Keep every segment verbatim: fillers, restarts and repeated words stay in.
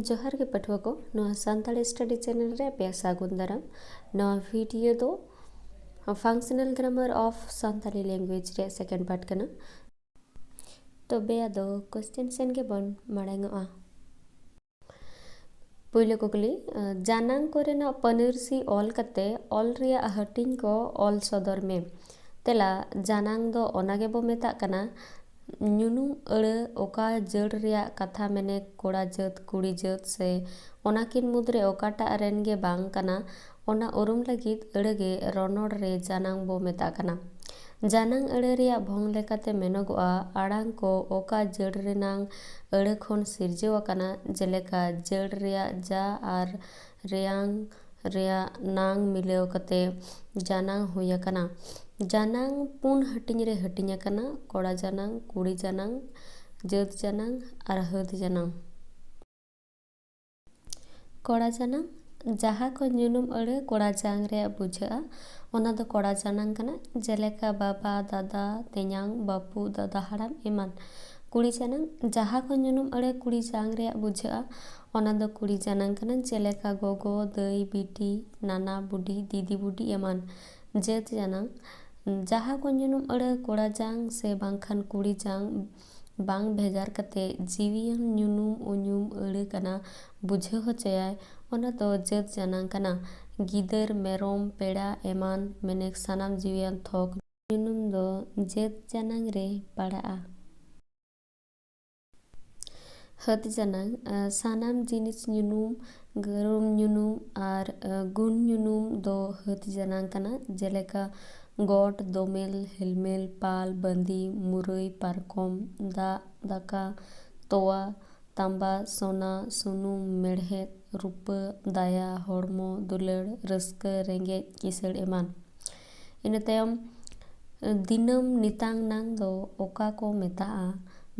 ᱡᱚᱦᱟᱨ ᱜᱮ ᱯᱟᱹᱴᱷᱩᱣᱟᱹ ᱠᱚ, ᱱᱚᱣᱟ ᱥᱟᱱᱛᱟᱲᱤ study channel ᱨᱮ ᱟᱯᱮᱭᱟᱜ ᱥᱟᱹᱜᱩᱱ ᱫᱟᱨᱟᱢ᱾ ᱱᱚᱣᱟ video ᱫᱚ Functional Grammar of Santali Language ᱨᱮᱭᱟᱜ second part ᱠᱟᱱᱟ᱾ ᱛᱚᱵᱮ ᱟᱫᱚ question ᱥᱮᱱ ᱜᱮᱵᱚᱱ ᱢᱟᱲᱟᱝᱚᱜᱼᱟ᱾ ᱯᱩᱭᱞᱩ ᱠᱩᱠᱞᱤ, ᱡᱟᱱᱟᱝ ᱠᱚᱨᱮᱱᱟᱜ ᱯᱟᱹᱱᱟᱹᱨᱥᱤ ᱚᱞ ᱠᱟᱛᱮ ᱚᱞ ᱨᱮᱭᱟᱜ ᱦᱟᱹᱴᱤᱧ ᱠᱚ ᱚᱞ ᱥᱚᱫᱚᱨ ᱢᱮ᱾ ᱛᱮᱞᱟ, ᱡᱟᱱᱟᱝ ᱫᱚ ᱚᱱᱟ ᱜᱮᱵᱚ ᱢᱮᱛᱟᱜ ᱠᱟᱱᱟ ᱧᱩᱱᱩᱢ ᱟᱹᱲᱟᱹ ᱚᱠᱟ ᱡᱟᱹᱲ ᱨᱮᱭᱟᱜ ᱠᱟᱛᱷᱟ ᱢᱮᱱᱮ ᱠᱚᱲᱟ ᱡᱟᱹᱛ, ᱠᱩᱲᱤ ᱡᱟᱹᱛ ᱥᱮ ᱚᱱᱟᱠᱤᱱ ᱢᱩᱫᱽᱨᱮ ᱚᱠᱟᱴᱟᱜ ᱨᱮᱱ ᱜᱮ ᱵᱟᱝ ᱠᱟᱱᱟ, ᱚᱱᱟ ᱩᱨᱩᱢ ᱞᱟᱹᱜᱤᱫ ᱟᱹᱲᱟᱹ ᱜᱮ ᱨᱚᱱᱚᱲ ᱨᱮ ᱡᱟᱱᱟᱝ ᱵᱚ ᱢᱮᱛᱟᱜ ᱠᱟᱱᱟ᱾ ᱡᱟᱱᱟᱝ ᱟᱹᱲᱟᱹ ᱨᱮᱭᱟᱜ ᱵᱷᱚᱝ ᱞᱮᱠᱟᱛᱮ ᱢᱮᱱᱚᱜᱚᱜᱼᱟ, ᱟᱲᱟᱝ ᱠᱚ ᱚᱠᱟ ᱡᱟᱹᱲ ᱨᱮᱱᱟᱝ ᱟᱹᱲᱟᱹ ᱠᱷᱚᱱ ᱥᱤᱨᱡᱟᱹᱣ ᱟᱠᱟᱱᱟ, ᱡᱮᱞᱮᱠᱟ ᱡᱟᱹᱲ ᱨᱮᱭᱟᱜ ᱡᱟ ᱟᱨ ᱨᱮᱭᱟᱝ ᱨᱮᱭᱟᱜ ᱱᱟᱝ ᱢᱤᱞᱟᱹᱣ ᱠᱟᱛᱮ ᱡᱟᱱᱟᱝ ᱦᱩᱭ ᱟᱠᱟᱱᱟ᱾ ᱡᱟᱱᱟᱝ ᱯᱩᱱ ᱦᱟᱹᱴᱤᱧ ᱨᱮ ᱦᱟᱹᱴᱤᱧ ᱟᱠᱟᱱᱟ, ᱠᱚᱲᱟ ᱡᱟᱱᱟᱝ, ᱠᱩᱲᱤ ᱡᱟᱱᱟᱝ, ᱡᱟᱹᱛ ᱡᱟᱱᱟᱝ ᱟᱨ ᱦᱟᱹᱫ ᱡᱟᱱᱟᱝ᱾ ᱠᱚᱲᱟ ᱡᱟᱱᱟᱝ, ᱡᱟᱦᱟᱸ ᱠᱚ ᱧᱩᱱᱩᱢ ᱟᱹᱲᱟᱹ ᱠᱚᱲᱟ ᱡᱟᱝ ᱨᱮᱭᱟᱜ ᱵᱩᱡᱷᱟᱹᱜᱼᱟ, ᱚᱱᱟ ᱫᱚ ᱠᱚᱲᱟ ᱡᱟᱱᱟᱝ ᱠᱟᱱᱟ, ᱡᱮᱞᱮᱠᱟ ᱵᱟᱵᱟ, ᱫᱟᱫᱟ, ᱛᱮᱧᱟᱝ, ᱵᱟᱹᱯᱩ, ᱫᱟᱫᱟ ᱦᱟᱲᱟᱢ ᱮᱢᱟᱱ᱾ ᱠᱩᱲᱤ ᱡᱟᱱᱟᱝ, ᱡᱟᱦᱟᱸ ᱠᱚ ᱧᱩᱱᱩᱢ ᱟᱹᱲᱟᱹ ᱠᱩᱲᱤ ᱡᱟᱝ ᱨᱮᱭᱟᱜ ᱵᱩᱡᱷᱟᱹᱜᱼᱟ, ᱚᱱᱟ ᱫᱚ ᱠᱩᱲᱤ ᱡᱟᱱᱟᱝ ᱠᱟᱱᱟ, ᱡᱮᱞᱮᱠᱟ ᱜᱚᱜᱚ, ᱫᱟᱹᱭ, ᱵᱤᱴᱤ, ᱱᱟᱱᱟ, ᱵᱩᱰᱤ, ᱫᱤᱫᱤ, ᱵᱩᱰᱤ ᱮᱢᱟᱱ᱾ ᱡᱟᱹᱛ ᱡᱟᱱᱟᱝ, ᱡᱟᱦᱟᱸ ᱠᱚ ᱧᱩᱱᱩᱢ ᱟᱹᱲᱟᱹ ᱠᱚᱲᱟ ᱡᱟᱝ ᱥᱮ ᱵᱟᱝᱠᱷᱟᱱ ᱠᱩᱲᱤ ᱡᱟᱝ ᱵᱟᱝ ᱵᱷᱮᱜᱟᱨ ᱠᱟᱛᱮ ᱡᱤᱣᱤᱭᱟᱱ ᱧᱩᱱᱩᱢ ᱩᱧᱩᱢ ᱟᱹᱲᱟᱹ ᱠᱟᱱᱟ, ᱵᱩᱡᱷᱟᱹᱣ ᱦᱚᱪᱚᱭᱟᱭ, ᱚᱱᱟ ᱫᱚ ᱡᱟᱹᱛ ᱡᱟᱱᱟᱝ ᱠᱟᱱᱟ᱾ ᱜᱤᱫᱟᱹᱨ, ᱢᱮᱨᱚᱢ, ᱯᱮᱲᱟ ᱮᱢᱟᱱ ᱢᱮᱱᱮᱠ ᱥᱟᱱᱟᱢ ᱡᱤᱣᱤᱭᱟᱱ ᱛᱷᱚᱠ ᱧᱩᱱᱩᱢ ᱫᱚ ᱡᱟᱹᱛ ᱡᱟᱱᱟᱝ ᱨᱮ ᱯᱟᱲᱟᱜᱼᱟ᱾ ᱦᱟᱹᱛ ᱡᱟᱱᱟᱝ, ᱟᱸ, ᱥᱟᱱᱟᱢ ᱡᱤᱱᱤᱥ ᱧᱩᱱᱩᱢ, ᱜᱟᱹᱨᱩᱢ ᱧᱩᱱᱩᱢ ᱟᱨ, ᱟᱸ, ᱜᱩᱱ ᱧᱩᱱᱩᱢ ᱫᱚ ᱦᱟᱹᱛ ᱡᱟᱱᱟᱝ ᱠᱟᱱᱟ, ᱡᱮᱞᱮᱠᱟ ᱜᱚᱴ, ᱫᱳᱢᱮᱞ, ᱦᱮᱞᱢᱮᱞ, ᱯᱟᱞ, ᱵᱟᱸᱫᱤ, ᱢᱩᱨᱟᱹᱭ, ᱯᱟᱨᱠᱚᱢ, ᱫᱟᱜ, ᱫᱟᱠᱟ, ᱛᱚᱣᱟ, ᱛᱟᱢᱵᱟ, ᱥᱚᱱᱟ, ᱥᱩᱱᱩᱢ, ᱢᱮᱲᱦᱮᱫ, ᱨᱩᱯᱟᱹ, ᱫᱟᱭᱟ, ᱦᱚᱲᱢᱚ, ᱫᱩᱞᱟᱹᱲ, ᱨᱟᱹᱥᱠᱟᱹ, ᱨᱮᱸᱜᱮᱡ, ᱠᱤᱥᱟᱹᱬ ᱮᱢᱟᱱ᱾ ᱤᱱᱟᱹ ᱛᱟᱭᱚᱢ, ᱫᱤᱱᱟᱹᱢ ᱱᱤᱛᱟᱝ ᱱᱟᱝ ᱫᱚ ᱚᱠᱟ ᱠᱚ ᱢᱮᱛᱟᱜᱼᱟ?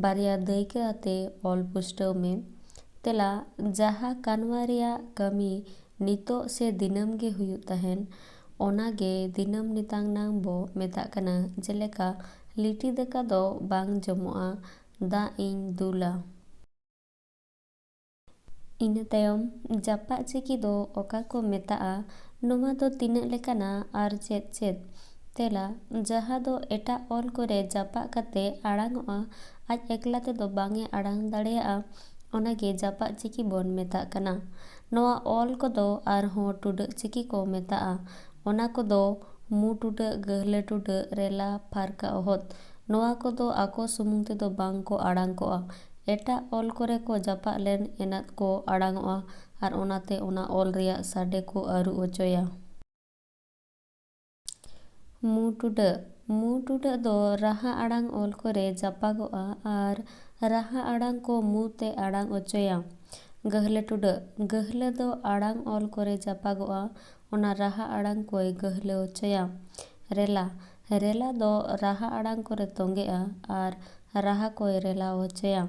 ᱵᱟᱨᱭᱟ ᱫᱟᱹᱭᱠᱟᱹ ᱟᱛᱮ ᱚᱞ ᱯᱩᱥᱴᱟᱹᱣ ᱢᱮ᱾ ᱛᱮᱞᱟ, ᱡᱟᱦᱟᱸ ᱠᱟᱱᱣᱟ ᱨᱮᱭᱟᱜ ᱠᱟᱹᱢᱤ ᱱᱤᱛᱚᱜ ᱥᱮ ᱫᱤᱱᱟᱹᱢ ᱜᱮ ᱦᱩᱭᱩᱜ ᱛᱟᱦᱮᱱ, ᱚᱱᱟ ᱜᱮ ᱫᱤᱱᱟᱹᱢ ᱱᱤᱛᱟᱝ ᱱᱟᱝ ᱵᱚ ᱢᱮᱛᱟᱜ ᱠᱟᱱᱟ᱾ ᱡᱮᱞᱮᱠᱟ, ᱞᱤᱴᱤ ᱫᱟᱠᱟ ᱫᱚ ᱵᱟᱝ ᱡᱚᱢᱚᱜᱼᱟ, ᱫᱟᱜ ᱤᱧ ᱫᱩᱞᱟ᱾ ᱤᱱᱟᱹ ᱛᱟᱭᱚᱢ, ᱡᱟᱯᱟᱜ ᱪᱤᱠᱤ ᱫᱚ ᱚᱠᱟ ᱠᱚ ᱢᱮᱛᱟᱜᱼᱟ? ᱱᱚᱣᱟ ᱫᱚ ᱛᱤᱱᱟᱹᱜ ᱞᱮᱠᱟᱱᱟ ᱟᱨ ᱪᱮᱫ ᱪᱮᱫ? ᱛᱮᱞᱟ, ᱡᱟᱦᱟᱸ ᱫᱚ ᱮᱴᱟᱜ ᱚᱞ ᱠᱚᱨᱮ ᱡᱟᱯᱟᱜ ᱠᱟᱛᱮ ᱟᱲᱟᱝᱚᱜᱼᱟ, ᱟᱡ ᱮᱠᱞᱟ ᱛᱮᱫᱚ ᱵᱟᱝ ᱮ ᱟᱲᱟᱝ ᱫᱟᱲᱮᱭᱟᱜᱼᱟ, ᱚᱱᱟᱜᱮ ᱡᱟᱯᱟᱜ ᱪᱤᱠᱤ ᱵᱚᱱ ᱢᱮᱛᱟᱜ ᱠᱟᱱᱟ᱾ ᱱᱚᱣᱟ ᱚᱞ ᱠᱚᱫᱚ ᱟᱨᱦᱚᱸ ᱴᱩᱰᱟᱹᱜ ᱪᱤᱠᱤ ᱠᱚ ᱢᱮᱛᱟᱜᱼᱟ᱾ ᱚᱱᱟ ᱠᱚᱫᱚ ᱢᱩ ᱴᱩᱰᱟᱹᱜ, ᱜᱟᱹᱦᱞᱟᱹ ᱴᱩᱰᱟᱹᱜ, ᱨᱮᱞᱟ, ᱯᱷᱟᱨᱠᱟ ᱚᱦᱚᱫ᱾ ᱱᱚᱣᱟ ᱠᱚᱫᱚ ᱟᱠᱚ ᱥᱩᱢᱩᱝ ᱛᱮᱫᱚ ᱵᱟᱝ ᱠᱚ ᱟᱲᱟᱝ ᱠᱚᱜᱼᱟ᱾ ᱮᱴᱟᱜ ᱚᱞ ᱠᱚᱨᱮ ᱠᱚ ᱡᱟᱯᱟᱜ ᱞᱮᱱ ᱮᱱᱟᱫ ᱠᱚ ᱟᱲᱟᱝᱚᱜᱼᱟ ᱟᱨ ᱚᱱᱟᱛᱮ ᱚᱱᱟ ᱚᱞ ᱨᱮᱭᱟᱜ ᱥᱟᱰᱮ ᱠᱚ ᱟᱹᱨᱩ ᱚᱪᱚᱭᱟ᱾ ᱢᱩ ᱴᱩᱰᱟᱹᱜ᱾ ᱢᱩ ᱴᱩᱰᱟᱹᱜ ᱫᱚ ᱨᱟᱦᱟ ᱟᱲᱟᱝ ᱚᱞ ᱠᱚᱨᱮ ᱡᱟᱯᱟᱜᱚᱜᱼᱟ ᱟᱨ ᱨᱟᱦᱟ ᱟᱲᱟᱝ ᱠᱚ ᱢᱩ ᱛᱮ ᱟᱲᱟᱝ ᱚᱪᱚᱭᱟ᱾ ᱜᱟᱹᱦᱞᱟᱹ ᱴᱩᱰᱟᱹᱜ᱾ ᱜᱟᱹᱦᱞᱟᱹ ᱫᱚ ᱟᱲᱟᱝ ᱚᱞ ᱠᱚᱨᱮ ᱡᱟᱯᱟᱜᱚᱜᱼᱟ, ᱚᱱᱟ ᱨᱟᱦᱟ ᱟᱲᱟᱝ ᱠᱚᱭ ᱜᱟᱹᱦᱞᱟᱹ ᱚᱪᱚᱭᱟ᱾ ᱨᱮᱞᱟ᱾ ᱨᱮᱞᱟ ᱫᱚ ᱨᱟᱦᱟ ᱟᱲᱟᱝ ᱠᱚᱨᱮ ᱛᱚᱸᱜᱮᱜᱼᱟ ᱟᱨ ᱨᱟᱦᱟ ᱠᱚᱭ ᱨᱮᱞᱟ ᱚᱪᱚᱭᱟ᱾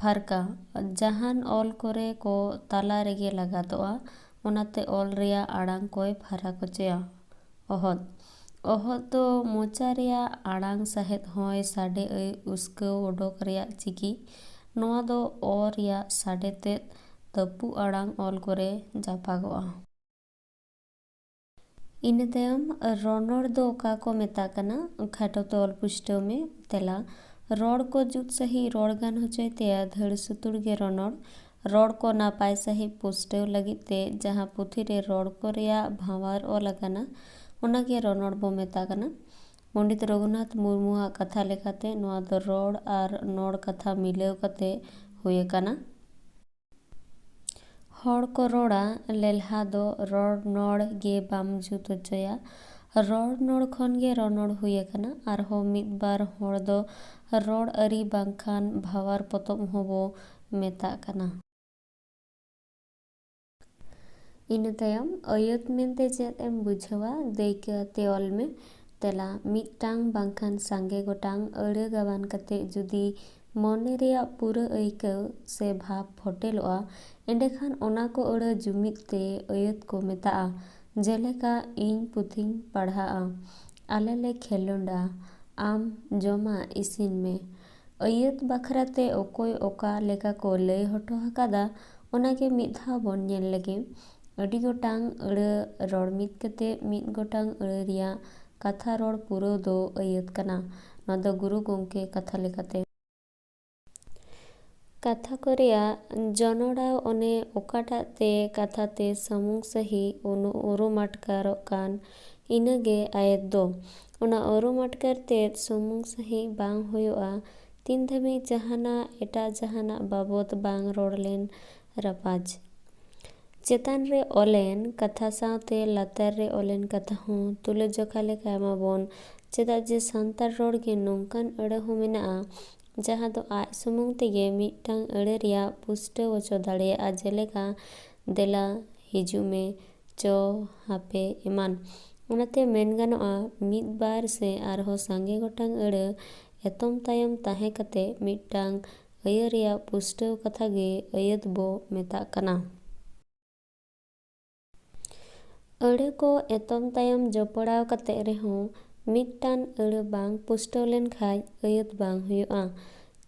ᱯᱷᱟᱨᱠᱟ᱾ ᱡᱟᱦᱟᱱ ᱚᱞ ᱠᱚᱨᱮ ᱠᱚ ᱛᱟᱞᱟ ᱨᱮᱜᱮ ᱞᱟᱜᱟᱫᱚᱜᱼᱟ, ᱚᱱᱟᱛᱮ ᱚᱞ ᱨᱮᱭᱟᱜ ᱟᱲᱟᱝ ᱠᱚᱭ ᱯᱷᱟᱨᱟᱠ ᱚᱪᱚᱭᱟ᱾ ᱚᱦᱚᱫ᱾ ᱚᱦᱚᱫ ᱫᱚ ᱢᱚᱪᱟ ᱨᱮᱭᱟᱜ ᱟᱲᱟᱝ ᱥᱟᱦᱮᱫ ᱦᱚᱸᱭ ᱥᱟᱰᱮ ᱟᱹᱭ ᱩᱥᱠᱟᱹᱣ ᱚᱰᱚᱠ ᱨᱮᱭᱟᱜ ᱪᱤᱠᱤ᱾ ᱱᱚᱣᱟ ᱫᱚ ᱚ ᱨᱮᱭᱟᱜ ᱥᱟᱰᱮ ᱛᱮᱫ ᱛᱟᱹᱯᱩᱜ ᱟᱲᱟᱝ ᱚᱞ ᱠᱚᱨᱮ ᱡᱟᱯᱟᱜᱚᱜᱼᱟ᱾ ᱤᱱᱟᱹ ᱛᱟᱭᱚᱢ, ᱨᱚᱱᱚᱲ ᱫᱚ ᱚᱠᱟ ᱠᱚ ᱢᱮᱛᱟᱜ ᱠᱟᱱᱟ? ᱠᱷᱟᱴᱚ ᱛᱮ ᱚᱞ ᱯᱩᱥᱴᱟᱹᱣ ᱢᱮ᱾ ᱛᱮᱞᱟ, ᱨᱚᱲ ᱠᱚ ᱡᱩᱛ ᱥᱟᱺᱦᱤᱡ ᱨᱚᱲ ᱜᱟᱱ ᱦᱚᱪᱚᱭ ᱛᱮ ᱫᱷᱟᱹᱲ ᱥᱩᱛᱩᱲ ᱜᱮ ᱨᱚᱱᱚᱲ᱾ ᱨᱚᱲ ᱠᱚ ᱱᱟᱯᱟᱭ ᱥᱟᱺᱦᱤᱡ ᱯᱩᱥᱴᱟᱹᱣ ᱞᱟᱹᱜᱤᱫ ᱛᱮ ᱡᱟᱦᱟᱸ ᱯᱩᱛᱷᱤ ᱨᱮ ᱨᱚᱲ ᱠᱚ ᱨᱮᱭᱟᱜ ᱵᱷᱟᱶᱟᱨ ᱚᱞ ᱟᱠᱟᱱᱟ, ᱚᱱᱟ ᱜᱮ ᱨᱚᱱᱚᱲ ᱵᱚ ᱢᱮᱛᱟᱜ ᱠᱟᱱᱟ᱾ ᱯᱚᱸᱰᱤᱛ ᱨᱚᱜᱷᱩᱱᱟᱛᱷ ᱢᱩᱨᱢᱩᱣᱟᱜ ᱠᱟᱛᱷᱟ ᱞᱮᱠᱟᱛᱮ, ᱱᱚᱣᱟ ᱫᱚ ᱨᱚᱲ ᱟᱨ ᱱᱚᱲ ᱠᱟᱛᱷᱟ ᱢᱤᱞᱟᱹᱣ ᱠᱟᱛᱮ ᱦᱩᱭ ᱟᱠᱟᱱᱟ᱾ ᱦᱚᱲ ᱠᱚ ᱨᱚᱲᱟ, ᱞᱮᱞᱦᱟ ᱫᱚ ᱨᱚᱲ ᱱᱚᱲ ᱜᱮ ᱵᱟᱢ ᱡᱩᱛ ᱦᱚᱪᱚᱭᱟ᱾ ᱨᱚᱲ ᱱᱚᱲ ᱠᱷᱚᱱ ᱜᱮ ᱨᱚᱱᱚᱲ ᱦᱩᱭ ᱟᱠᱟᱱᱟ᱾ ᱟᱨᱦᱚᱸ ᱢᱤᱫ ᱵᱟᱨ ᱦᱚᱲ ᱫᱚ ᱨᱚᱲ ᱟᱹᱨᱤ ᱵᱟᱝᱠᱷᱟᱱ ᱵᱷᱟᱣᱟᱨ ᱯᱚᱛᱚᱵ ᱦᱚᱸᱵᱚ ᱢᱮᱛᱟᱜ ᱠᱟᱱᱟ᱾ ᱤᱱᱟᱹ ᱛᱟᱭᱚᱢ, ᱟᱹᱭᱟᱹᱛ ᱢᱮᱱᱛᱮ ᱪᱮᱫ ᱮᱢ ᱵᱩᱡᱷᱟᱹᱣᱟ? ᱫᱟᱹᱭᱠᱟᱹ ᱟᱛᱮ ᱚᱞ ᱢᱮ᱾ ᱛᱮᱞᱟ, ᱢᱤᱫᱴᱟᱝ ᱵᱟᱝᱠᱷᱟᱱ ᱥᱟᱸᱜᱮ ᱜᱚᱴᱟᱝ ᱟᱹᱲᱟᱹ ᱜᱟᱵᱟᱱ ᱠᱟᱛᱮ ᱡᱩᱫᱤ ᱢᱚᱱᱮ ᱨᱮᱭᱟᱜ ᱯᱩᱨᱟᱹ ᱟᱹᱭᱠᱟᱹᱣ ᱥᱮ ᱵᱷᱟᱵᱽ ᱯᱷᱚᱴᱮᱞᱚᱜᱼᱟ, ᱮᱸᱰᱮᱠᱷᱟᱱ ᱚᱱᱟ ᱠᱚ ᱟᱹᱲᱟᱹ ᱡᱩᱢᱤᱫ ᱛᱮ ᱟᱹᱭᱟᱹᱛ ᱠᱚ ᱢᱮᱛᱟᱜᱼᱟ᱾ ᱡᱮᱞᱮᱠᱟ, ᱤᱧ ᱯᱩᱛᱷᱤᱧ ᱯᱟᱲᱦᱟᱜᱼᱟ, ᱟᱞᱮ ᱞᱮ ᱠᱷᱮᱞᱳᱸᱰᱟ, ᱟᱢ ᱡᱚᱢᱟᱜ ᱤᱥᱤᱱ ᱢᱮ᱾ ᱟᱹᱭᱟᱹᱛ ᱵᱟᱠᱷᱨᱟ ᱛᱮ ᱚᱠᱚᱭ ᱚᱠᱟ ᱞᱮᱠᱟ ᱠᱚ ᱞᱟᱹᱭ ᱦᱚᱴᱚ ᱟᱠᱟᱫᱟ, ᱚᱱᱟᱜᱮ ᱢᱤᱫ ᱫᱷᱟᱣ ᱵᱚᱱ ᱧᱮᱞ ᱞᱮᱜᱮ᱾ ᱟᱹᱰᱤ ᱜᱚᱴᱟᱝ ᱟᱹᱲᱟᱹ ᱨᱚᱲ ᱢᱤᱫ ᱠᱟᱛᱮ ᱢᱤᱫ ᱜᱚᱴᱟᱝ ᱟᱹᱲᱟᱹ ᱨᱮᱭᱟᱜ ᱠᱟᱛᱷᱟ ᱨᱚᱲ ᱯᱩᱨᱟᱹᱣ ᱫᱚ ᱟᱹᱭᱟᱹᱛ ᱠᱟᱱᱟ᱾ ᱱᱚᱣᱟ ᱫᱚ ᱜᱩᱨᱩ ᱜᱚᱢᱠᱮ ᱠᱟᱛᱷᱟ ᱞᱮᱠᱟᱛᱮ᱾ ᱠᱟᱛᱷᱟ ᱠᱚ ᱨᱮᱭᱟᱜ ᱡᱚᱱᱚᱲᱟᱣ ᱚᱱᱮ ᱚᱠᱟᱴᱟᱜ ᱛᱮ ᱠᱟᱛᱷᱟ ᱛᱮ ᱥᱟᱢᱩᱝ ᱥᱟᱹᱦᱤ ᱩᱱᱩ-, ᱩᱨᱩᱢ ᱟᱴᱠᱟᱨᱚᱜ ᱠᱟᱱ, ᱤᱱᱟᱹᱜᱮ ᱟᱭᱮᱛ ᱫᱚ᱾ ᱚᱱᱟ ᱩᱨᱩᱢ ᱟᱴᱠᱟᱨ ᱛᱮᱫ ᱥᱩᱢᱩᱝ ᱥᱟᱹᱦᱤᱡ ᱵᱟᱝ ᱦᱩᱭᱩᱜᱼᱟ, ᱛᱤᱱ ᱫᱷᱟᱹᱵᱤᱡ ᱡᱟᱦᱟᱱᱟᱜ ᱮᱴᱟᱜ ᱡᱟᱦᱟᱱᱟᱜ ᱵᱟᱵᱚᱛ ᱵᱟᱝ ᱨᱚᱲ ᱞᱮᱱ ᱨᱟᱯᱟᱡᱽ᱾ ᱪᱮᱛᱟᱱ ᱨᱮ ᱚᱞᱮᱱ ᱠᱟᱛᱷᱟ ᱥᱟᱶᱛᱮ ᱞᱟᱛᱟᱨ ᱨᱮ ᱚᱞᱮᱱ ᱠᱟᱛᱷᱟ ᱦᱚᱸ ᱛᱩᱞᱟᱹᱡᱚᱠᱷᱟ ᱞᱮᱠᱟ ᱮᱢᱟᱵᱚᱱ, ᱪᱮᱫᱟᱜ ᱡᱮ ᱥᱟᱱᱛᱟᱲ ᱨᱚᱲ ᱜᱮ ᱱᱚᱝᱠᱟᱱ ᱟᱹᱲᱟᱹ ᱦᱚᱸ ᱢᱮᱱᱟᱜᱼᱟ, ᱡᱟᱦᱟᱸ ᱫᱚ ᱟᱡ ᱥᱩᱢᱩᱝ ᱛᱮᱜᱮ ᱢᱤᱫᱴᱟᱝ ᱟᱹᱲᱟᱹ ᱨᱮᱭᱟᱜ ᱯᱩᱥᱴᱟᱹᱣ ᱦᱚᱪᱚ ᱫᱟᱲᱮᱭᱟᱜᱼᱟ, ᱡᱮᱞᱮᱠᱟ, ᱫᱮᱞᱟ, ᱦᱤᱡᱩᱜ ᱢᱮ, ᱪᱚ, ᱦᱟᱯᱮ, ᱮᱢᱟᱱ᱾ ᱚᱱᱟᱛᱮ ᱢᱮᱱ ᱜᱟᱱᱚᱜᱼᱟ, ᱢᱤᱫ ᱵᱟᱨ ᱥᱮ ᱟᱨᱦᱚᱸ ᱥᱟᱸᱜᱮ ᱜᱚᱴᱟᱝ ᱟᱹᱲᱟᱹ ᱮᱛᱚᱢ ᱛᱟᱭᱚᱢ ᱛᱟᱦᱮᱸ ᱠᱟᱛᱮ ᱢᱤᱫᱴᱟᱝ ᱟᱹᱭᱟᱹ ᱨᱮᱭᱟᱜ ᱯᱩᱥᱴᱟᱹᱣ ᱠᱟᱛᱷᱟ ᱜᱮ ᱟᱹᱭᱟᱹᱛ ᱵᱚ ᱢᱮᱛᱟᱜ ᱠᱟᱱᱟ᱾ ᱟᱹᱲᱟᱹ ᱠᱚ ᱮᱛᱚᱢ ᱛᱟᱭᱚᱢ ᱡᱚᱯᱚᱲᱟᱣ ᱠᱟᱛᱮ ᱨᱮᱦᱚᱸ ᱢᱤᱫᱴᱟᱝ ᱟᱹᱲᱟᱹ ᱵᱟᱝ ᱯᱩᱥᱴᱟᱹᱣ ᱞᱮᱱᱠᱷᱟᱡ ᱟᱹᱭᱟᱹᱛ ᱵᱟᱝ ᱦᱩᱭᱩᱜᱼᱟ᱾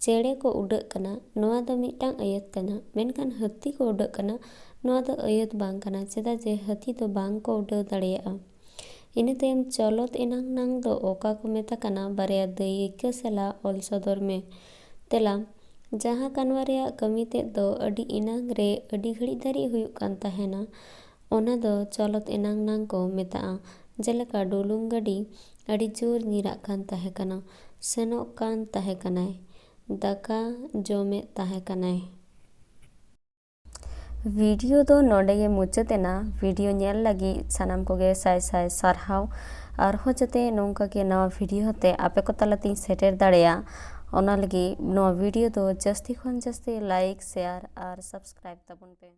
ᱪᱮᱬᱮ ᱠᱚ ᱩᱰᱟᱹᱜ ᱠᱟᱱᱟ, ᱱᱚᱣᱟ ᱫᱚ ᱢᱤᱫᱴᱟᱝ ᱟᱹᱭᱟᱹᱛ ᱠᱟᱱᱟ, ᱢᱮᱱᱠᱷᱟᱱ ᱦᱟᱹᱛᱤ ᱠᱚ ᱩᱰᱟᱹᱜ ᱠᱟᱱᱟ, ᱱᱚᱣᱟ ᱫᱚ ᱟᱹᱭᱟᱹᱛ ᱵᱟᱝ ᱠᱟᱱᱟ, ᱪᱮᱫᱟᱜ ᱡᱮ ᱦᱟᱹᱛᱤ ᱫᱚ ᱵᱟᱝ ᱠᱚ ᱩᱰᱟᱹᱣ ᱫᱟᱲᱮᱭᱟᱜᱼᱟ᱾ ᱤᱱᱟᱹ ᱛᱟᱭᱚᱢ ᱪᱚᱞᱚᱛ ᱮᱱᱟᱝ ᱱᱟᱝ ᱫᱚ ᱚᱠᱟ ᱠᱚ ᱢᱮᱛᱟ ᱠᱟᱱᱟ, ᱵᱟᱨᱭᱟ ᱫᱟᱹᱭᱠᱟᱹ ᱥᱟᱞᱟᱜ ᱚᱞ ᱥᱚᱫᱚᱨ ᱢᱮ᱾ ᱛᱮᱞᱟ, ᱡᱟᱦᱟᱸ ᱠᱟᱱᱣᱟ ᱨᱮᱭᱟᱜ ᱠᱟᱹᱢᱤ ᱛᱮᱫ ᱫᱚ ᱟᱹᱰᱤ ᱮᱱᱟᱝ ᱨᱮ ᱟᱹᱰᱤ ᱜᱷᱟᱹᱲᱤᱡ ᱫᱷᱟᱹᱨᱤᱡ ᱦᱩᱭᱩᱜ ᱠᱟᱱ ᱛᱟᱦᱮᱱᱟ, ᱚᱱᱟ ᱫᱚ ᱪᱚᱞᱚᱛ ᱮᱱᱟᱝ ᱱᱟᱝ ᱠᱚ ᱢᱮᱛᱟᱜᱼᱟ᱾ ᱡᱮᱞᱮᱠᱟ, ᱰᱩᱞᱩᱝ ᱜᱟᱹᱰᱤ ᱟᱹᱰᱤ ᱡᱳᱨ ᱧᱤᱨᱟᱜ ᱠᱟᱱ ᱛᱟᱦᱮᱸ ᱠᱟᱱᱟ, ᱥᱮᱱᱚᱜ ᱠᱟᱱ ᱛᱟᱦᱮᱸ ᱠᱟᱱᱟᱭ, ᱫᱟᱠᱟ ᱡᱚᱢᱮᱫ ᱛᱟᱦᱮᱸ ᱠᱟᱱᱟᱭ᱾ ᱵᱷᱤᱰᱤᱭᱳ ᱫᱚ ᱱᱚᱰᱮ ᱜᱮ ᱢᱩᱪᱟᱹᱫ ᱮᱱᱟ᱾ ᱵᱷᱤᱰᱤᱭᱳ ᱧᱮᱞ ᱞᱟᱹᱜᱤᱫ ᱥᱟᱱᱟᱢ ᱠᱚᱜᱮ ᱥᱟᱭ ᱥᱟᱭ ᱥᱟᱨᱦᱟᱣ᱾ ᱟᱨᱦᱚᱸ ᱡᱟᱛᱮ ᱱᱚᱝᱠᱟ ᱜᱮ ᱱᱟᱣᱟ ᱵᱷᱤᱰᱤᱭᱳ ᱦᱚᱛᱮ ᱟᱯᱮ ᱠᱚ ᱛᱟᱞᱟᱛᱤᱧ ᱥᱮᱴᱮᱨ ᱫᱟᱲᱮᱭᱟᱜ, ᱚᱱᱟ ᱞᱟᱹᱜᱤᱫ ᱱᱚᱣᱟ ᱵᱷᱤᱰᱤᱭᱳ ᱫᱚ ᱡᱟᱹᱥᱛᱤ ᱠᱷᱚᱱ ᱡᱟᱹᱥᱛᱤ ᱞᱟᱭᱤᱠ, ᱥᱮᱭᱟᱨ ᱟᱨ ᱥᱟᱵᱥᱠᱨᱟᱭᱤᱵ ᱛᱟᱵᱚᱱ ᱯᱮ᱾